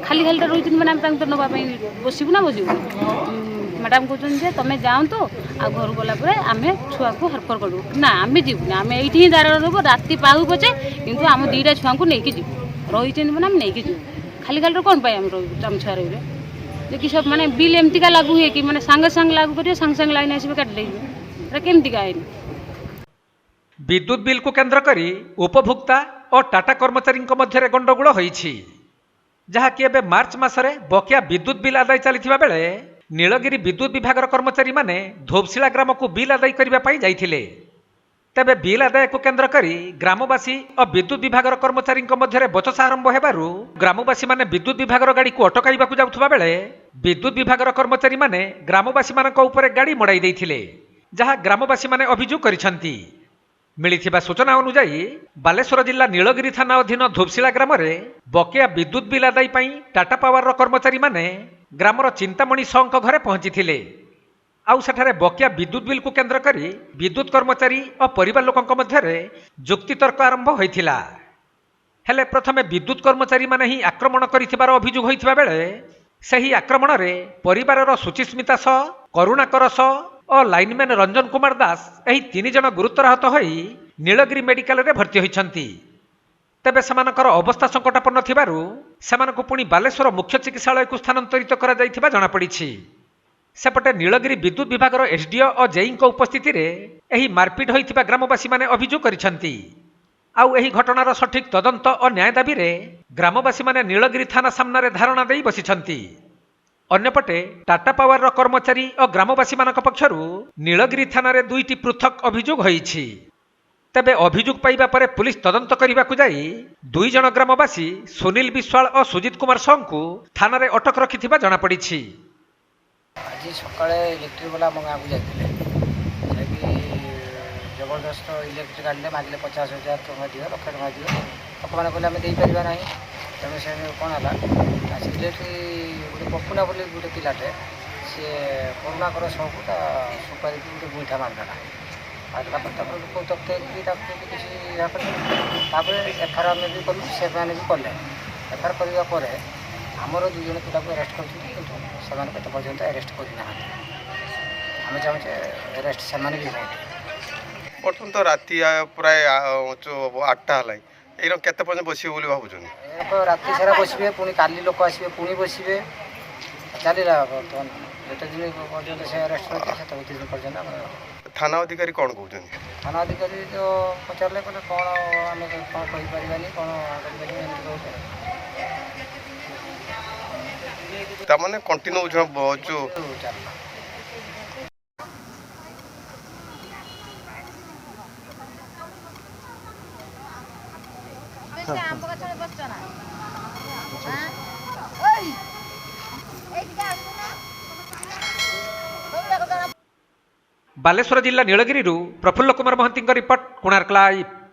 ଖାଲି ଖାଲିଟା ରହିଛନ୍ତି, ମାନେ ଆମେ ତାଙ୍କୁ ତ ନେବା ପାଇଁ ବସିବୁ ନା ବସିବୁ? ମ୍ୟାଡ଼ାମ୍ କହୁଛନ୍ତି ଯେ ତୁମେ ଯାଆନ୍ତୁ, ଆଉ ଘରୁ ଗଲା ପରେ ଆମେ ଛୁଆକୁ ହେଲ୍ପର କରିବୁ। ନା, ଆମେ ଯିବୁନି, ଆମେ ଏଇଠି ହିଁ ଦାର ରହିବୁ ରାତି ପାହୁ ପଛେ, କିନ୍ତୁ ଆମ ଦୁଇଟା ଛୁଆଙ୍କୁ ନେଇକି ଯିବୁ। ରହିଛନ୍ତି ମାନେ ଆମେ ନେଇକି ଯିବୁ। ଖାଲି ଖାଲିରେ କ'ଣ ପାଇଁ ଆମେ ରହିବୁ, ଆମ ଛୁଆ ରହିବେ ଯେ କି ସବୁ? ମାନେ ବିଲ୍ ଏମିତିକା ଲାଗୁ ହୁଏ କି? ମାନେ ସାଙ୍ଗେ ସାଙ୍ଗେ ଲାଗୁ କରିବେ, ସାଙ୍ଗେ ସାଙ୍ଗେ ଲାଇନ୍ ଆସିବେ, କାଟି ଦେଇଯିବେ। ଏଇଟା କେମିତିକା ଆଇନ? ବିଦ୍ୟୁତ୍ ବିଲ୍କୁ କେନ୍ଦ୍ର କରି ଉପଭୋକ୍ତା ଓ ଟାଟା କର୍ମଚାରୀଙ୍କ ମଧ୍ୟରେ ଗଣ୍ଡଗୋଳ ହୋଇଛି, ଯାହାକି ଏବେ ମାର୍ଚ୍ଚ ମାସରେ ବକେୟା ବିଦ୍ୟୁତ୍ ବିଲ୍ ଆଦାୟ ଚାଲିଥିବା ବେଳେ ନୀଳଗିରି ବିଦ୍ୟୁତ୍ ବିଭାଗର କର୍ମଚାରୀମାନେ ଧୋବଶିଳା ଗ୍ରାମକୁ ବିଲ୍ ଆଦାୟ କରିବା ପାଇଁ ଯାଇଥିଲେ। ତେବେ ବିଲ୍ ଆଦାୟକୁ କେନ୍ଦ୍ର କରି ଗ୍ରାମବାସୀ ଓ ବିଦ୍ୟୁତ୍ ବିଭାଗର କର୍ମଚାରୀଙ୍କ ମଧ୍ୟରେ ବଚସା ଆରମ୍ଭ ହେବାରୁ ଗ୍ରାମବାସୀମାନେ ବିଦ୍ୟୁତ୍ ବିଭାଗର ଗାଡ଼ିକୁ ଅଟକାଇବାକୁ ଯାଉଥିବା ବେଳେ ବିଦ୍ୟୁତ୍ ବିଭାଗର କର୍ମଚାରୀମାନେ ଗ୍ରାମବାସୀମାନଙ୍କ ଉପରେ ଗାଡ଼ି ମଡ଼ାଇ ଦେଇଥିଲେ, ଯାହା ଗ୍ରାମବାସୀମାନେ ଅଭିଯୋଗ କରିଛନ୍ତି। ମିଳିଥିବା ସୂଚନା ଅନୁଯାୟୀ, ବାଲେଶ୍ୱର ଜିଲ୍ଲା ନୀଳଗିରି ଥାନା ଅଧୀନ ଧୂପଶିଳା ଗ୍ରାମରେ ବକେୟା ବିଦ୍ୟୁତ୍ ବିଲ୍ ଆଦାୟ ପାଇଁ ଟାଟା ପାୱାରର କର୍ମଚାରୀମାନେ ଗ୍ରାମର ଚିନ୍ତାମଣି ଶଙ୍କ ଘରେ ପହଞ୍ଚିଥିଲେ। ଆଉ ସେଠାରେ ବକେୟା ବିଦ୍ୟୁତ୍ ବିଲ୍କୁ କେନ୍ଦ୍ର କରି ବିଦ୍ୟୁତ୍ କର୍ମଚାରୀ ଓ ପରିବାର ଲୋକଙ୍କ ମଧ୍ୟରେ ଯୁକ୍ତିତର୍କ ଆରମ୍ଭ ହୋଇଥିଲା। ହେଲେ ପ୍ରଥମେ ବିଦ୍ୟୁତ୍ କର୍ମଚାରୀମାନେ ହିଁ ଆକ୍ରମଣ କରିଥିବାର ଅଭିଯୋଗ ହୋଇଥିବା ବେଳେ ସେହି ଆକ୍ରମଣରେ ପରିବାରର ସୁଚିସ୍ମିତା ଶ, କରୁଣାକର ଶ ଓ ଲାଇନମ୍ୟାନ୍ ରଞ୍ଜନ କୁମାର ଦାସ, ଏହି ତିନି ଜଣ ଗୁରୁତର ଆହତ ହୋଇ ନୀଳଗିରି ମେଡିକାଲରେ ଭର୍ତ୍ତି ହୋଇଛନ୍ତି। ତେବେ ସେମାନଙ୍କର ଅବସ୍ଥା ସଙ୍କଟାପନ୍ନ ଥିବାରୁ ସେମାନଙ୍କୁ ପୁଣି ବାଲେଶ୍ୱର ମୁଖ୍ୟ ଚିକିତ୍ସାଳୟକୁ ସ୍ଥାନାନ୍ତରିତ କରାଯାଇଥିବା ଜଣାପଡ଼ିଛି। ସେପଟେ ନୀଳଗିରି ବିଦ୍ୟୁତ୍ ବିଭାଗର ଏସ୍ଡିଓ ଓ ଜେଇଙ୍କ ଉପସ୍ଥିତିରେ ଏହି ମାରପିଟ୍ ହୋଇଥିବା ଗ୍ରାମବାସୀମାନେ ଅଭିଯୋଗ କରିଛନ୍ତି। ଆଉ ଏହି ଘଟଣାର ସଠିକ୍ ତଦନ୍ତ ଓ ନ୍ୟାୟ ଦାବିରେ ଗ୍ରାମବାସୀମାନେ ନୀଳଗିରି ଥାନା ସାମ୍ନାରେ ଧାରଣା ଦେଇ ବସିଛନ୍ତି। ଅନ୍ୟପଟେ ଟାଟା ପାୱାରର କର୍ମଚାରୀ ଓ ଗ୍ରାମବାସୀମାନଙ୍କ ପକ୍ଷରୁ ନୀଳଗିରି ଥାନାରେ ଦୁଇଟି ପୃଥକ ଅଭିଯୋଗ ହୋଇଛି। ତେବେ ଅଭିଯୋଗ ପାଇବା ପରେ ପୁଲିସ ତଦନ୍ତ କରିବାକୁ ଯାଇ ଦୁଇ ଜଣ ଗ୍ରାମବାସୀ ସୁନୀଲ ବିଶ୍ୱାଳ ଓ ସୁଜିତ କୁମାର ସାହୁଙ୍କୁ ଥାନାରେ ଅଟକ ରଖିଥିବା ଜଣାପଡ଼ିଛି। ଆଜି ସକାଳେ ଇଲେକ୍ଟ୍ରିକ୍ ବାଲା ଆମ ଗାଁକୁ ଯାଇଥିଲେ। ଯାଇକି ଜବରଦସ୍ତ ଇଲେକ୍ଟ୍ରିକ୍ ଆଣିଲେ, ମାଗିଲେ 50,000 ଟଙ୍କା ଦିଅ, ଲକ୍ଷେ ଟଙ୍କା ଦିଅ। ଲୋକମାନେ କହିଲେ ଆମେ ଦେଇପାରିବା ନାହିଁ। ତେଣୁ ସେ କ'ଣ ହେଲା, ସେ ଇଲେକ୍ଟ୍ରିକ୍ ଗୋଟେ ପପୁନା ବୋଲି ଗୋଟେ ପିଲାଟେ, ସିଏ କରୁଣାକର ସାହୁକୁ ତା ସୁପାରିକି ଗୋଟେ ଗୁଇଠା ମାରିଦେଲା। ମାରିଦେଲା ପରେ ତାପରେ ଲୋକ ଉତ୍ତ୍ୟକ୍ତ ହେଇକି ତାକୁ ବି କିଛି ଏହା କଲେ। ତାପରେ ଏଫଆଇଆର୍ ଆମେ ବି କଲୁ, ସେମାନେ ବି କଲେ। ଏଫଆଇଆର୍ କରିବା ପରେ ଆମର ଦୁଇ ଜଣ ପିଲାକୁ ଆରେଷ୍ଟ କରିଛନ୍ତି, କିନ୍ତୁ ସେମାନଙ୍କୁ ଏତେ ପର୍ଯ୍ୟନ୍ତ ଆରେଷ୍ଟ କରିନାହାନ୍ତି। ଆମେ ଚାହୁଁଛେ ଆରେଷ୍ଟ ସେମାନେ ବି ହୁଅନ୍ତୁ। ବର୍ତ୍ତମାନ ତ ରାତି ପ୍ରାୟ 8ଟା ହେଲାଣି। ଏଇଟା କେତେ ପର୍ଯ୍ୟନ୍ତ ବସିବେ ବୋଲି ଭାବୁଛନ୍ତି? ଏକ ରାତି ସାରା ବସିବେ, ପୁଣି କାଲି ଲୋକ ଆସିବେ, ପୁଣି ବସିବେ। ଚାଲିଲା ବର୍ତ୍ତମାନ ଯେତେ ଦିନ ପର୍ଯ୍ୟନ୍ତ ସେ ଆରେଷ୍ଟ ରହିছে, ସେତେ ଦିନ ପର୍ଯ୍ୟନ୍ତ ଆମେ ଥାନା ଅଧିକାରୀ କ'ଣ କହୁଛନ୍ତି? ଥାନା ଅଧିକାରୀ ତ ପଚାରିଲେ, କହିଲେ କ'ଣ ଆମେ କ'ଣ କହିପାରିବାନି, କ'ଣ କରିପାରିବାନି, ଏମିତି କହୁଛେ। ତାମାନେ କଣ୍ଟିନ୍ୟୁ ଯୋଉ ଚାଲିଲା। ବାଲେଶ୍ୱର ଜିଲ୍ଲା ନୀଳଗିରିରୁ ପ୍ରଫୁଲ୍ଲ କୁମାର ମହାନ୍ତିଙ୍କ ରିପୋର୍ଟ, କୋଣାର୍କ ଲାଇଭ୍।